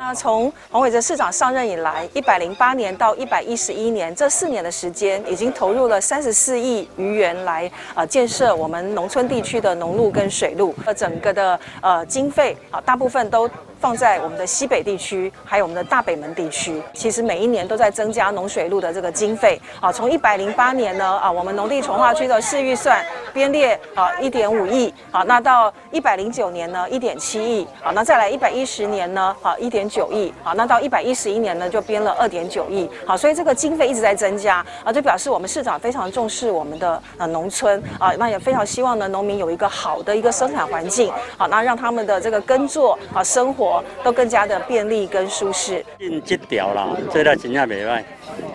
那從黃偉哲市長上任以來，108年到111年這4年的時間，已經投入了34億餘元來建設我們農村地區的農路跟水路。整個的經費啊，大部分都放在我們的西北地區，還有我們的大北門地區。其實每一年都在增加農水路的這個經費啊。從108年呢啊，我們農地重劃區的市預算編列啊1.5億啊，那到109年呢1.7億啊，那再來110年呢啊1.9億啊，那到111年呢就編了2.9億。好，所以這個經費一直在增加啊，就表示我們市長非常重視我們的農村啊，那也非常希望呢農民有一個好的一個生產環境，好，那讓他們的這個耕作啊生活都更加的便利跟舒適。進這條啦，做得真正袂䆀。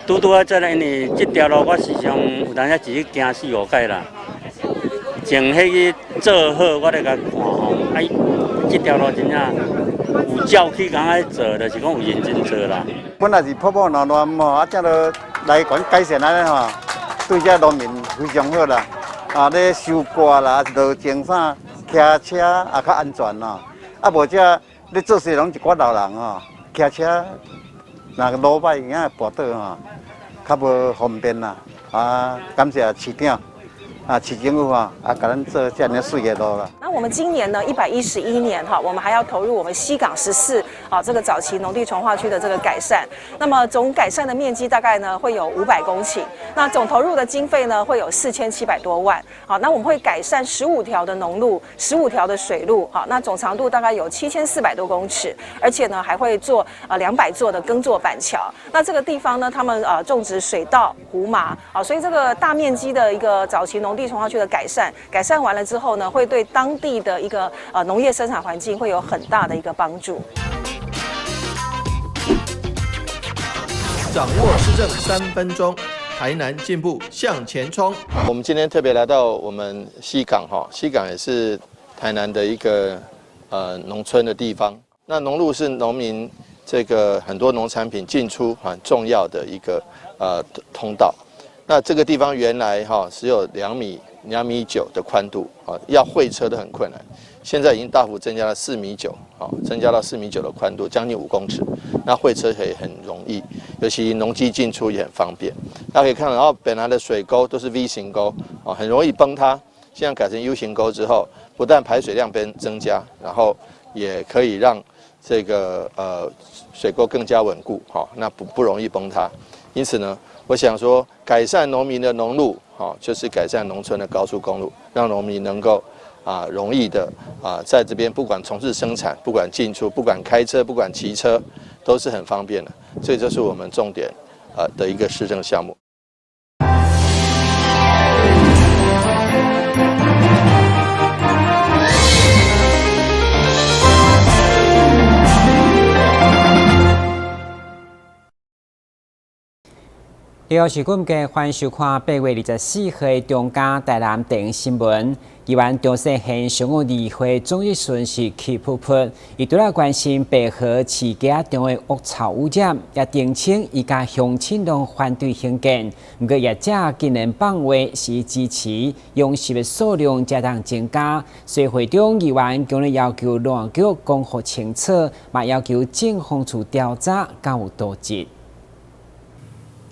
拄拄仔這個，因為這條路我時常有當時自己行四五擺啦。從彼個做好，我咧共看吼，哎，這條路真正有照去共愛做，就是講有認真做啦。本來是破破爛爛吼，啊，這都來講改善按呢吼，對這農民非常好啦。啊，咧收割啦，落種啥，騎車也較安全啦。啊，無這咧做事攏一寡老人吼，騎車若路歹，有影會跋倒吼，較無方便啦。啊，感謝市長。啊，市政府啊，啊，共咱做遮爾媠的路啦。那我們今年呢，111年哈，我們還要投入我們西港14啊這個早期農地重劃區的這個改善。那麼總改善的面積大概呢會有500公頃，那總投入的經費呢會有4700多萬。好，那我們會改善15條的農路，15條的水路，好，那總長度大概有7400多公尺，而且呢還會做200座的耕作板橋。那這個地方呢，他們種植水稻、胡麻，啊，所以這個大面積的一個早期農地重劃區的改善，改善完了之後呢，會對當地的一個農業生產環境會有很大的一個幫助。掌握市政3分鐘，台南進步向前衝。我們今天特別來到我們西港哈，西港也是台南的一個農村的地方。那農路是農民這個很多農產品進出很重要的一個通道。那這個地方原來哈只有2米、2.9米的寬度啊，要會車都很困難。現在已經大幅增加了四米九，啊，增加到四米九的寬度，將近5公尺。那會車可以很容易，尤其農機進出也很方便。大家可以看到，然後本來的水溝都是 V 型溝，啊，很容易崩塌。現在改成 U 型溝之後，不但排水量變增加，然後也可以讓這個水溝更加穩固，哈，那不容易崩塌。因此呢，我想說，改善農民的農路，哈，就是改善農村的高速公路，讓農民能夠容易的在這邊不管從事生產，不管進出，不管開車，不管騎車，都是很方便的。所以這是我們重點的一個市政項目。你好，是阮家歡迎收看8月24號的中嘉台南電新聞。議員張世賢上午議會總質詢是氣噗噗，伊除了關心白河飼雞場的惡臭污染，也澄清伊佮鄉親攏反對興建。毋過業者竟然放話是支持養殖的數量才當增加，所以會中議員強烈要求農業局講予清楚，嘛要求政風處調查敢有瀆職。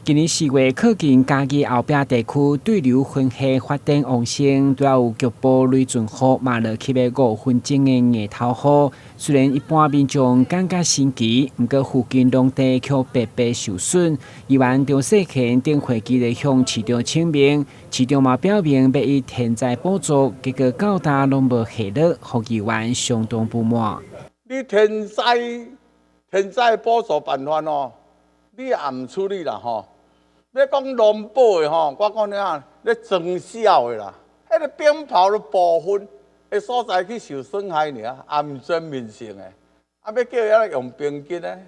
今年4月，靠近嘉義後壁地區對流雲系發展旺盛，拄仔有局部雷陣雨，嘛落去欲5分鐘的硬頭雨。雖然一般民眾感覺神奇，毋過附近農地卻白白受損。議員張世賢頂會期咧向市長請命，市長嘛表明欲以天災補助，結果到今攏無下落，予議員相當不滿。你天災補助辦法哦，你也毋處理啦吼。欲講農保的吼，我講你啊，咧裝痟的啦，彼個頂頭的部分的所在去受損害爾，也毋全面性的。啊，欲叫伊來用平均的，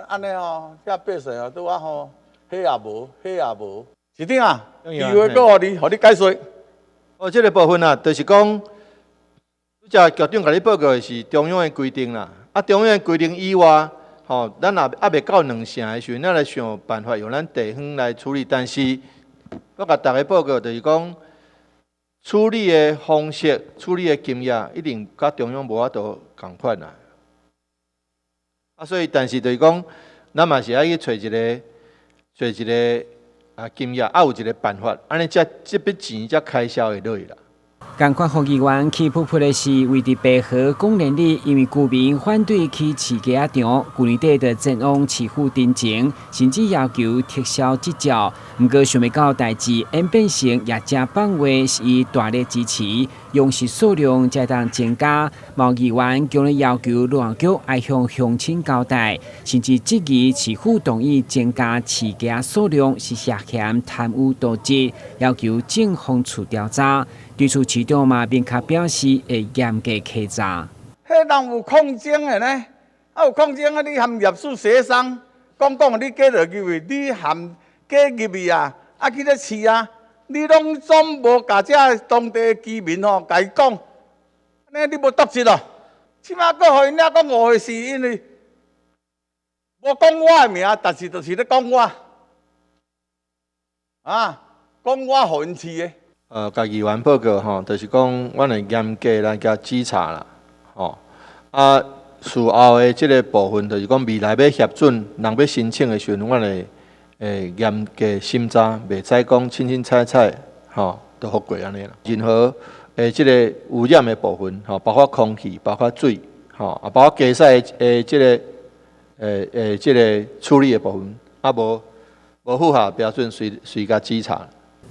按呢吼，這百姓哦，拄仔吼，彼也無，彼也無。市長啊，機會閣予你，予你解說。哦，這個部分啊，就是講，拄才局長共你報告的是中央的規定啦。啊，中央的規定以外，吼，咱若猶未到兩成的時陣，咱來想辦法用咱地方來處理。但是，我共大家報告就是講，處理的方式、處理的金額，一定佮中央無法度仝款啦。啊，所以但是就是講，咱嘛是愛去揣一个，揣一个啊金額，啊有一个辦法，按呢才這筆錢才開銷會落去啦。仝款予議員氣噗噗的是，位佇白河公園裡，因為居民反對起飼雞仔場，舊年底就前往市府陳情，甚至要求撤銷執照。毋過想袂到代誌演變成業者放話是伊大力支持，養殖數量才當增加。嘛有議員強烈要求農業局愛向鄉親交代，甚至質疑市府同意增加飼雞仔數量是涉嫌貪污瀆職，要求政風處調查。對此市長嘛明確表示會嚴格稽查。彼人有抗爭的呢，啊有抗爭啊！你含業主協商，講講你加落入去，你含加入去啊，啊去咧飼啊，你攏總無共遮當地的居民吼，共伊講，按呢你無瀆職咯。這馬閣予𪜶遐講誤會是因為無講我的名，但是就是咧講我，啊，講我予𪜶飼的。共議員報告吼，就是講，阮會嚴格來共稽查啦，吼。啊，事後的這个部分，就是講未來欲核准人欲申請的時陣，阮會會嚴格審查，袂使講凊凊彩彩，吼，就予過按呢啦。任何的這个污染的部分，吼，包括空氣，包括水，吼，啊，包括雞屎的這个，這个處理的部分，啊，無無符合標準，隨隨共稽查。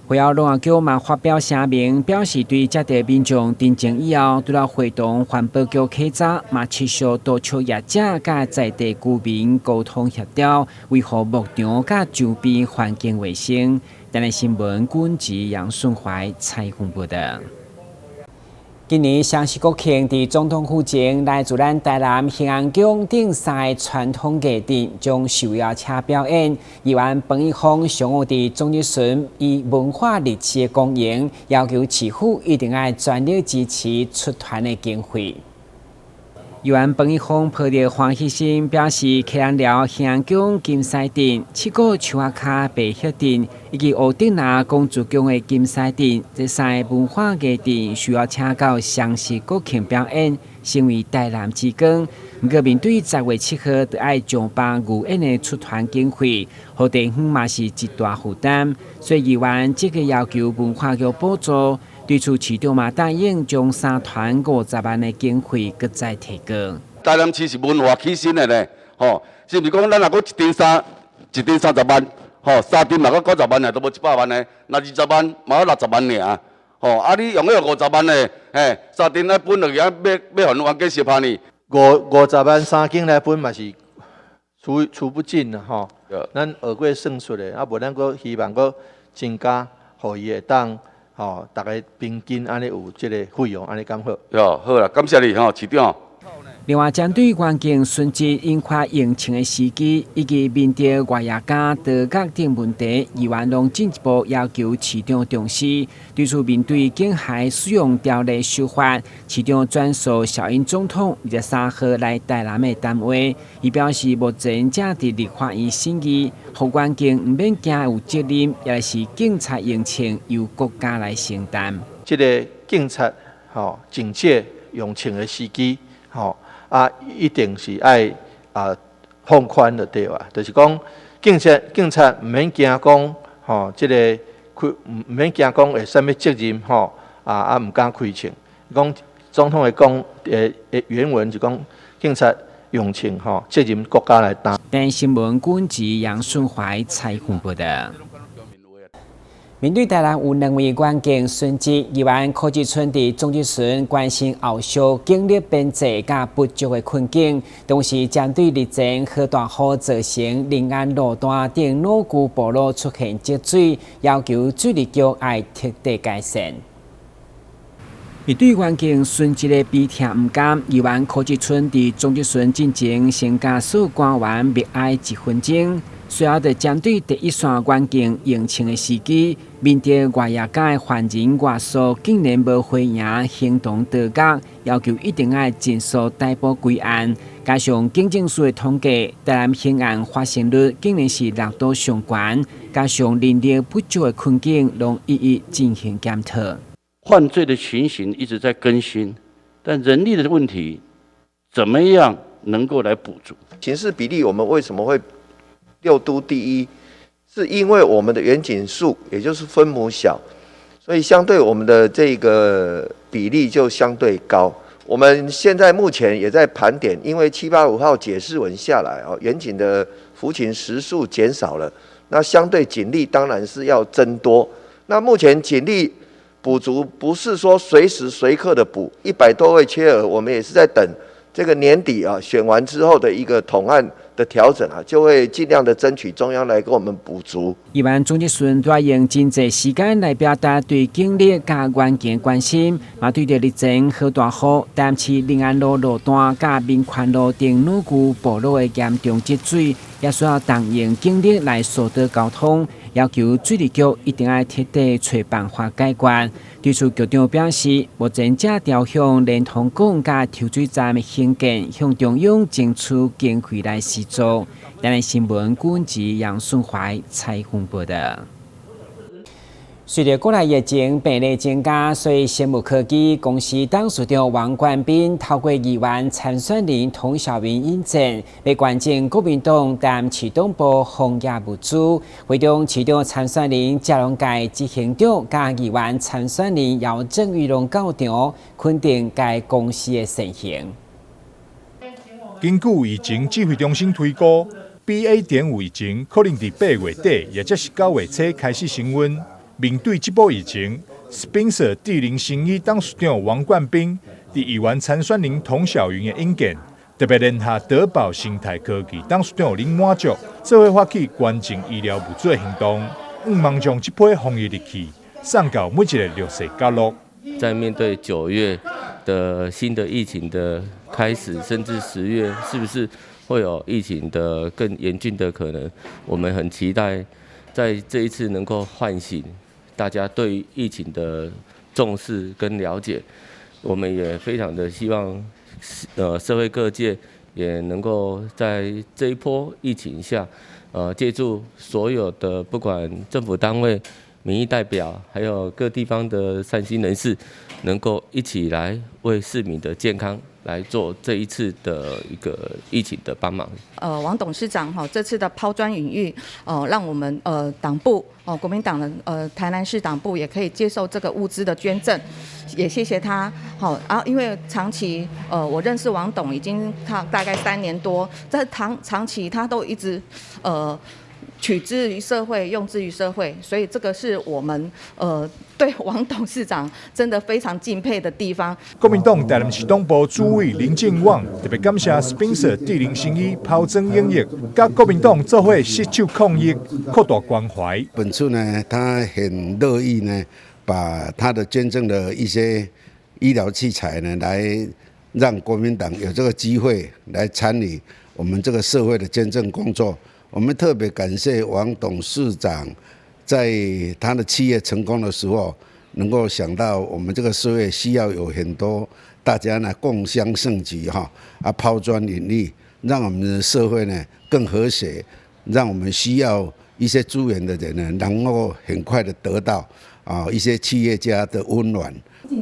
會後，農業局嘛發表聲明，表示對接到民眾陳情以後，除了會同環保局稽查，嘛持續督促業者佮在地居民溝通協調，維護牧場佮周邊環境衛生。台南新聞軍籍楊順懷採訪報導。今年雙十國慶，佇總統府前來自咱台南興安宮頂三个傳統藝陣將受邀請表演。議員彭一峰上午佇總質詢以文化立市的功用，要求市府一定愛全力支持出團的經費。議員彭一峰抱著歡喜心表示，客人寮興安宮金獅陣、七股樹仔跤白鶴陣以及烏頂林公主宮的金獅陣，這三个文化藝陣受邀請到雙十國慶表演，成為台南之光。毋過面對10月7號就愛上班預演的出團經費，予地方嘛是一大負擔，所以議員積極要求文化局補助。對此市長嘛答應將三團50萬的經費閣再提高。台南市是文化起身的呢，吼，是毋是講咱若閣一陣三一陣30萬，吼，三陣嘛閣90萬爾，都無100萬的，若20萬嘛閣60萬爾，吼，啊你用彼個五十萬的，嘿，三陣愛分落去啊，欲予冤家相拍呢？五十萬三間來分嘛是出出不盡啦，吼。咱學過算術的，啊無咱閣希望閣增加，予伊會當。吼，逐家平均按呢有這个費用，按呢敢好？喲，好啦，感謝你吼，市長。另外，針對環境損失引發用槍的時機，以及面對外野家盜角等問題，議員攏進一步要求市長重視。對此，面對警械使用條例修法，市長轉述小英總統23號來台南的談話，伊表示目前正佇立法院審議，予環境毋免驚有責任，也是警察用槍由國家來承擔。這个警察吼警戒用槍的時機吼。啊，一定是愛啊放寬就對啊，就是講警察毋免驚講吼，這个開毋免驚講會啥物責任吼啊啊毋敢開槍。講總統會講的原文就講警察用槍吼，責任國家來擔。台新聞軍籍楊順懷採訪報導。面對台南有兩位關鍵殉職，議員柯志春佇總質詢關心後續警力編制佮不足的困境，同時針對日前河大雨造成臨安路段頂老舊暴路出現積水，要求水利局愛徹底改善。面對環境損失的悲痛毋甘，議員柯志春佇總質詢進前先共所有官員默哀一分鐘。隨後就針對第一線環境用槍的時機，面對外野家的犯人外宿竟然無回應，行動盜角，要求一定愛盡速逮捕歸案。加上警政署的統計，台南刑案發生率竟然是六都上懸，加上人力不足的困境，攏一一進行檢討。犯罪的情形一直在更新，但人力的問題，怎麼樣能夠來補足。刑事比例我們為什麼會六都第一？是因為我們的員警數，也就是分母小，所以相對我們的這個比例就相對高。我們現在目前也在盤點，因為785號解釋文下來哦，員警的服勤時數減少了，那相對警力當然是要增多。那目前警力補足不是說隨時隨刻的補，100多位缺額，我們也是在等這個年底啊選完之後的一個統案的調整啊，就會盡量的爭取中央來給我們補足。議員鍾吉順都用真濟時間來表達對警力佮員警關心，嘛對著日前予大雨，台南市仁安路路段佮民權路頂女舊暴露的嚴重積水，也需要動用警力來疏導交通，要求水利局一定愛徹底揣辦法解決。對此，局長表示，目前正朝向連通港佮抽水站的興建，向中央爭取經費來協助。台南新聞記者楊順懷採訪報道。隨著國內疫情病例增加，所以生物科技公司董事長王冠斌透過議員參選人童曉明引薦，欲捐贈國民黨台南市黨部防疫物資。會中市長參選人謝龍介執行長佮議員參選人姚振宇攏到場，肯定該公司的善行。根據疫情指揮中心推估，BA.5疫情可能佇8月底，抑則是9月初開始升溫。面對這波疫情，Spencer 智能生醫董事長王冠斌佇議員參選人童曉雲的引薦，特別聯合德寶生態科技董事長林滿足，做伙發起捐贈醫療物資的行動，向望將這批防疫利器送到每一个弱勢角落。在面對9月的新的疫情的開始，甚至10月，是不是會有疫情的更嚴峻的可能？我們很期待在這一次能夠喚醒大家對疫情的重視跟了解，我們也非常的希望，社會各界也能夠在這一波疫情下，借助所有的不管政府單位、民意代表，還有各地方的善心人士，能夠一起來為市民的健康來做這一次的一個疫情的幫忙。王董事長哈，這次的拋磚引玉，讓我們黨部哦，國民黨的台南市黨部也可以接受這個物資的捐贈，也謝謝他。好，啊，因為長期我認識王董已經他大概3年多，在長長期他都一直取之於社會，用之於社會，所以這個是我們對王董事長真的非常敬佩的地方。國民黨台南市黨部主委林進旺特別感謝 Spencer 智能生醫拋磚引玉，佮國民黨做伙攜手抗疫，擴大關懷。本次呢，他很樂意呢，把他的捐贈的一些醫療器材呢，來讓國民黨有這個機會來參與我們這個社會的捐贈工作。我們特別感謝王董事長，在他的企業成功的時候，能夠想到我們這個社會需要有很多大家呢共襄盛舉哈，啊拋磚引玉，讓我們的社會呢更和諧，讓我們需要一些資源的人呢，能夠很快的得到啊一些企業家的溫暖。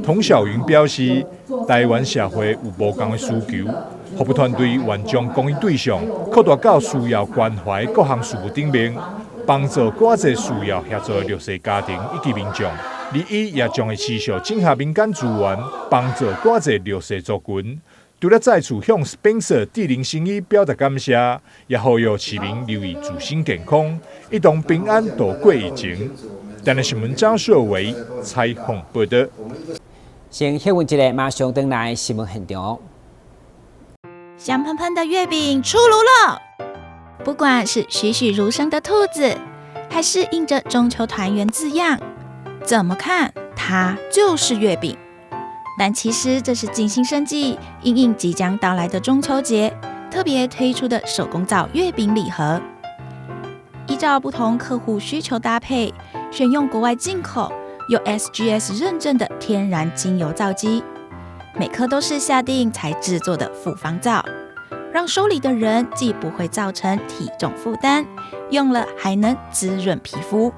童曉雲表示，台灣社會有無仝的需求，服務團隊願將公益對象擴大到需要關懷各項事務頂面，幫助較濟需要協助的弱勢家庭以及民眾。而伊也將會持續整合民間資源，幫助較濟弱勢族群。除了再次向 Spencer 智能生醫表達感謝，也呼籲市民留意自身健康，一同平安度過疫情。台南新聞張秀維採訪報道。先歇睏一下，馬上轉來新聞現場。香噴噴的月餅出爐了！不管是栩栩如生的兔子，還是印着中秋團圓字樣，怎麼看它就是月餅。但其實這是精心設計，因應即將到來的中秋節，特別推出的手工皂月餅禮盒。依照不同客戶需求搭配，選用國外進口有 SGS 認證的天然精油皂基，每顆都是下定才製作的複方皂，讓收禮的人既不會造成體重負擔，用了還能滋潤皮膚。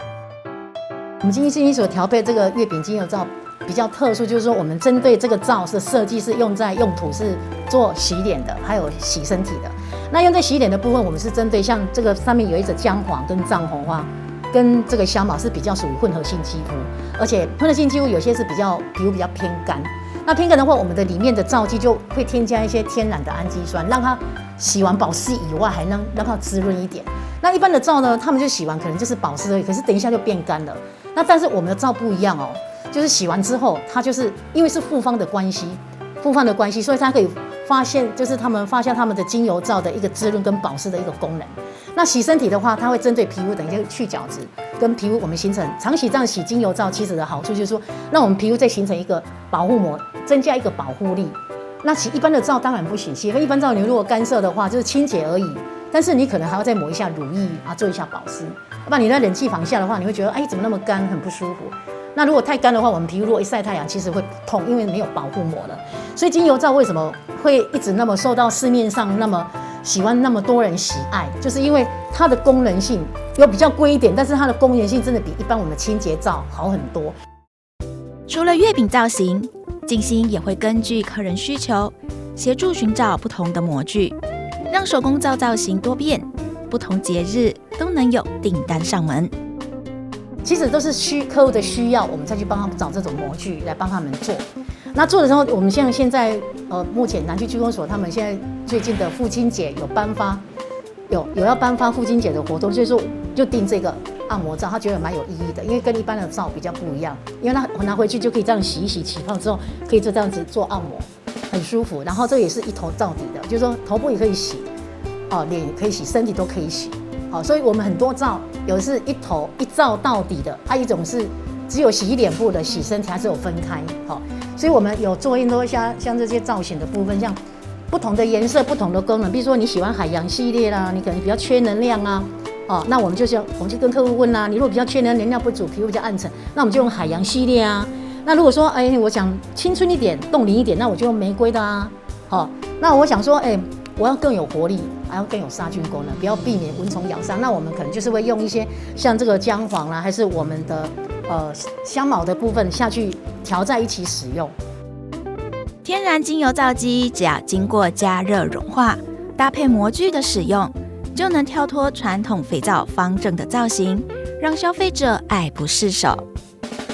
我們精心所調配這個月餅精油皂，比較特殊，就是說我們針對這個皂是設計是用在用途是做洗臉的，還有洗身體的。那用在洗臉的部分，我們是針對像這個上面有一隻薑黃跟藏紅花，跟這個香茅是比較屬於混合性肌膚，而且混合性肌膚有些是比較皮膚比較偏乾。那偏乾的話，我們的裡面的皂劑就會添加一些天然的氨基酸，讓它洗完保濕以外，還能讓它滋潤一點。那一般的皂呢，他們就洗完可能就是保濕而已，可是等一下就變乾了。那但是我們的皂不一樣哦，就是洗完之後，它就是因為是複方的關係，複方的關係，所以它可以發現，就是他們發現他們的精油皂的一個滋潤跟保濕的一個功能。那洗身體的話，它會針對皮膚等一下去角質，跟皮膚我們形成長期這樣洗精油皂，其實的好處就是說，讓我們皮膚再形成一個保護膜，增加一個保護力。那洗一般的皂當然不行，洗一般皂你如果乾澀的話，就是清潔而已。但是你可能還要再抹一下乳液啊，做一下保濕。不然你在冷氣房下的話，你會覺得哎，怎麼那麼乾，很不舒服。那如果太乾的話，我們皮膚如果一曬太陽，其實會痛，因為沒有保護膜了。所以精油皂為什麼會一直那麼受到市面上那麼喜歡那麼多人喜愛，就是因為它的功能性又比較貴一點，但是它的功能性真的比一般我們的清潔皂好很多。除了月餅造型，靜心也會根據客人需求，協助尋找不同的模具，讓手工皂造型多變，不同節日都能有訂單上門。其實都是客戶的需要，我們再去幫他們找這種模具來幫他們做。那做的時候，我們像現在目前南區區公所他們現在最近的父親節有頒發，有要頒發父親節的活動，所以說就訂這個按摩皂，他覺得蠻有意義的，因為跟一般的皂比較不一樣，因為他拿回去就可以這樣洗一洗，起泡之後可以就這樣子做按摩，很舒服。然後這也是一頭到底的，就是說頭部也可以洗，哦，臉也可以洗，身體都可以洗。好，所以我們很多皂有的是一頭一皂到底的，啊，一種是只有洗臉部的，洗身體還是有分開。好，所以我們有做很多像這些造型的部分，像不同的顏色、不同的功能，比如說你喜歡海洋系列啦，你可能比較缺能量啊，哦，那我們就是我們就跟客戶問啦，你如果比較缺能量不足，皮膚比較暗沉，那我們就用海洋系列啊。那如果說哎，我想青春一點、凍齡一點，那我就用玫瑰的啊。好，那我想說哎，我要更有活力，還要更有殺菌功能，不要避免蚊蟲咬傷。那我們可能就是會用一些像這個薑黃啦，還是我們的香茅的部分下去調在一起使用。天然精油皂基只要經過加熱融化，搭配模具的使用，就能跳脫傳統肥皂方正的造型，讓消費者愛不釋手。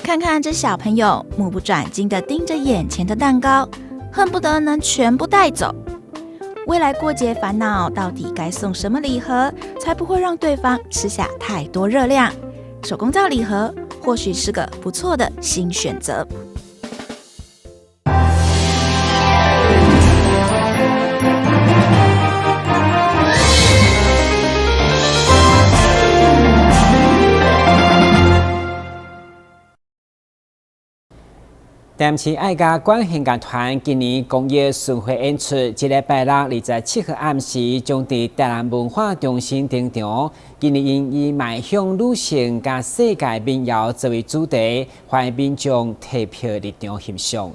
看看這小朋友目不轉睛地盯着眼前的蛋糕，恨不得能全部帶走。未來過節煩惱，到底該送什麼禮盒，才不會讓對方吃下太多熱量？手工皂禮盒或許是個不錯的新選擇。台南市愛樂管弦樂團今年公益巡迴演出，這禮拜六27號暗時將佇台南文化中心登場。今年𪜶以邁向女性佮世界民謠作為主題，歡迎民眾提票入場欣賞。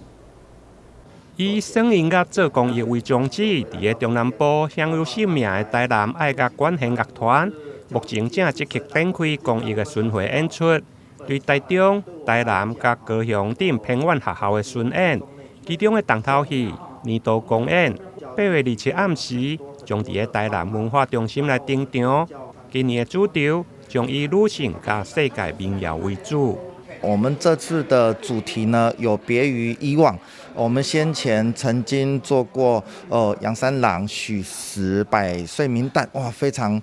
以耍音樂做公益為宗旨，佇个中南部享有盛名的台南愛樂管弦樂團，目前正積極展開公益的巡迴演出。對台中、台南佮高雄等偏遠學校的巡演，其中的重頭戲年度公演，8月27暗時將佇个台南文化中心來登場。今年的主軸將以女性佮世界民謠為主。我們這次的主題呢，有別於以往。我們先前曾經做過，楊三郎許十百歲冥誕，哇，非常，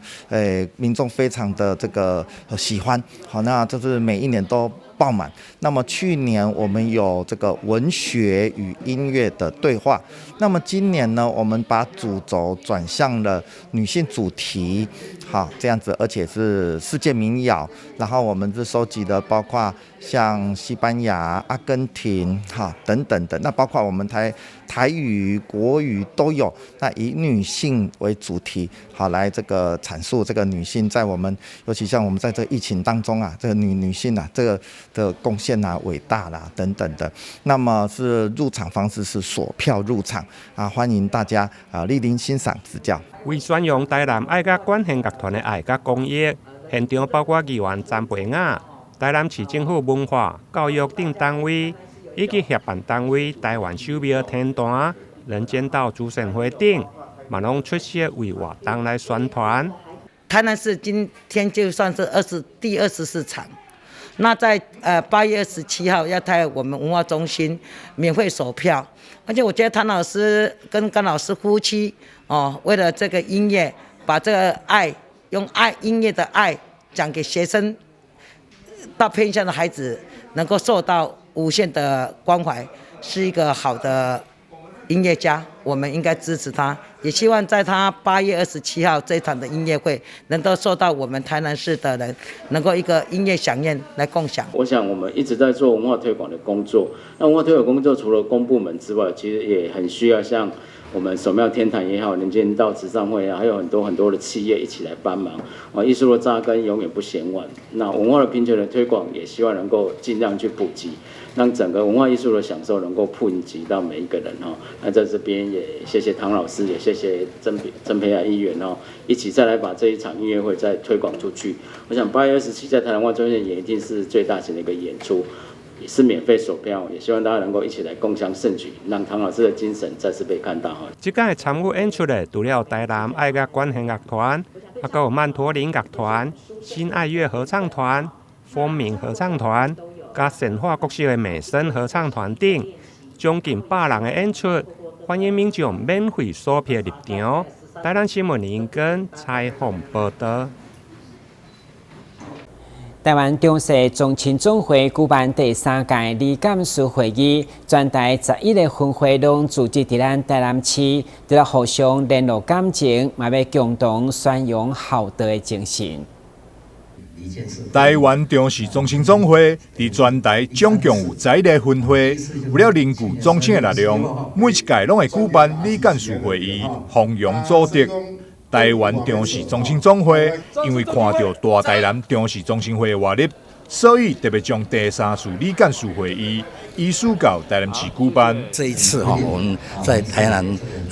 民眾非常的這個喜歡。好，那這是每一年都爆滿。那麼去年我們有這個文學與音樂的對話，那麼今年呢，我們把主軸轉向了女性主題，好，這樣子，而且是世界民謠。然後我們是收集的包括像西班牙、阿根廷，哈等等的，那包括我們台語、國語都有。那以女性為主題，好來這個闡述這個女性在我們，尤其像我們在這個疫情當中啊，這個女性啊，這個的貢獻啊，偉大啦等等的。那麼是入場方式是索票入場啊，歡迎大家啊蒞臨欣賞指教。為宣揚台南愛樂管弦樂團的愛佮公益，現場包括議員詹培雅、台南市政府文化、教育等單位，以及協辦單位台灣守廟天壇、人間道慈善會等，嘛攏出席為活動來宣傳。台南市今天就算是第24場，那在8月27號要在我們文化中心免費售票，而且我覺得譚老師跟甘老師夫妻哦，為了這個音樂，把這個愛用愛音樂的愛講給學生，到偏鄉的孩子能夠受到無限的關懷，是一個好的音樂家，我們應該支持他，也希望在他8月27號這場的音樂會，能夠受到我們台南市的人能夠一個音樂饗宴來共享。我想我們一直在做文化推廣的工作，那文化推廣工作除了公部門之外，其實也很需要像我們守廟天壇也好，人間道慈善會啊，還有很多很多的企業一起來幫忙。啊，藝術的扎根永遠不嫌晚。那文化的平權的推廣，也希望能夠盡量去普及，讓整個文化藝術的享受能夠普及到每一個人哦。那在這邊也謝謝唐老師，也謝謝曾培亞議員哦，一起再來把這一場音樂會再推廣出去。我想8月27在台南文化中心也一定是最大型的一個演出，也是免費售票，也希望大家能夠一起來共襄盛舉，讓唐老師的精神再次被看到。這屆參與演出的，除了台南愛樂管弦樂團，還有曼陀林樂團、新愛樂合唱團、風鳴合唱團、佮善化國小的美聲合唱團等，將近100人的演出，歡迎民眾免費索票入場。台南新聞林根採訪報道。台灣張氏宗親總會舉辦第三屆理監事會議，全台11個分會攏組織佇咱台南市，除了互相聯絡感情，嘛欲共同宣揚孝道的精神。台灣張氏宗親總會佇全台總共有11個分會，為了凝聚宗親的力量，每一屆攏會舉辦理監事會議，弘揚祖德。台灣張氏宗親總會因為看著大台南張氏宗親會的活力，所以特別將第三次理監事會議移師到台南市舉辦。這一次哈，我們在台南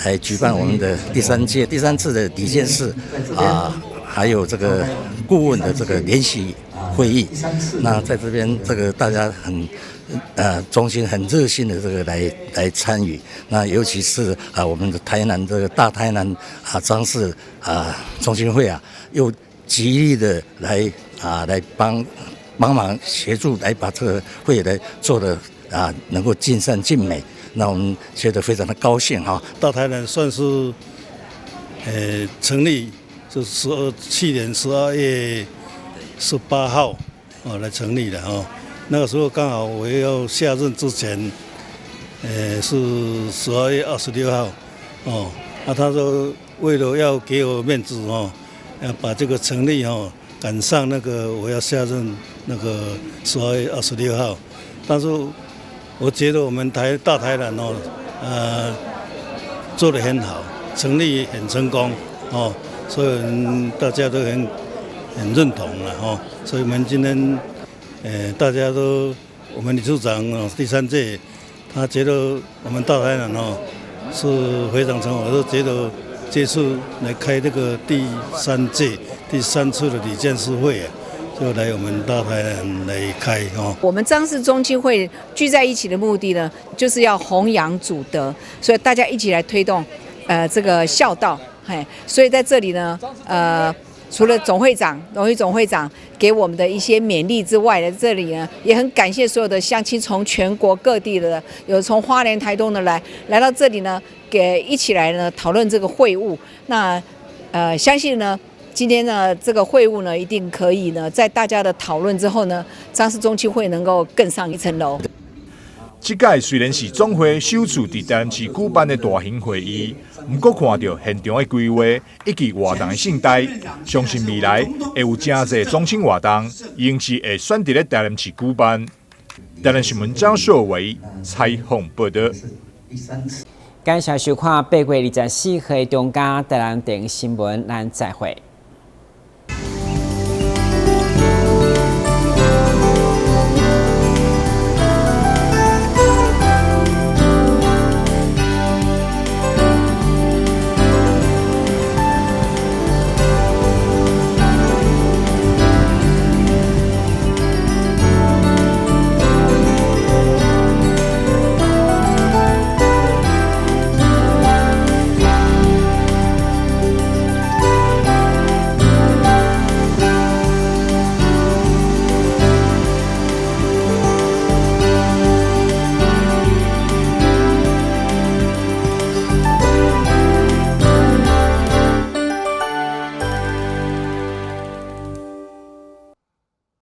來舉辦我們的第三屆、第三次的理監事啊，還有這個顧問的這個聯席會議。那在這邊，這個大家很衷心、很熱心的這個來參與。那尤其是啊，我們的台南這個大台南啊張氏啊宗親會啊，又極力的來幫幫忙協助，來把這個會來做得啊能夠盡善盡美。那我們覺得非常的高興哈。大台南算是成立是去年12月18號哦來成立的哦。那個時候剛好我要下任之前，是12月26號，哦，啊，他說為了要給我面子哦，要把這個成立哦趕上那個我要下任那個12月26號，但是我覺得我們大台南哦，做得很好，成立很成功哦，所以大家都很認同了哦，所以我們今天，大家都，我們理事長哦，第三屆，他覺得我們大台南哦是非常成功，我都覺得這次來開這個第三屆第三次的理監事會啊，就來我們大台南來開哦。我們張氏宗親會聚在一起的目的呢，就是要弘揚祖德，所以大家一起來推動，這個孝道，嘿，所以在這裡呢，除了總會長、榮譽總會長給我們的一些勉勵之外呢，這裡呢也很感謝所有的鄉親，從全國各地的，有從花蓮、台東的來到這裡呢，給一起來呢討論這個會務。那相信呢，今天呢這個會務呢，一定可以呢，在大家的討論之後呢，張氏宗親會能夠更上一層樓。這屆雖然是總會首次佇台南市舉辦的大型會議，毋過看著現場的規劃以及活動的盛大，相信未來會有誠濟宗親活動，仍是會選佇咧台南市舉辦。台南新聞張碩偉採訪報道。感謝收看8月24號中嘉台南電新聞，咱再會。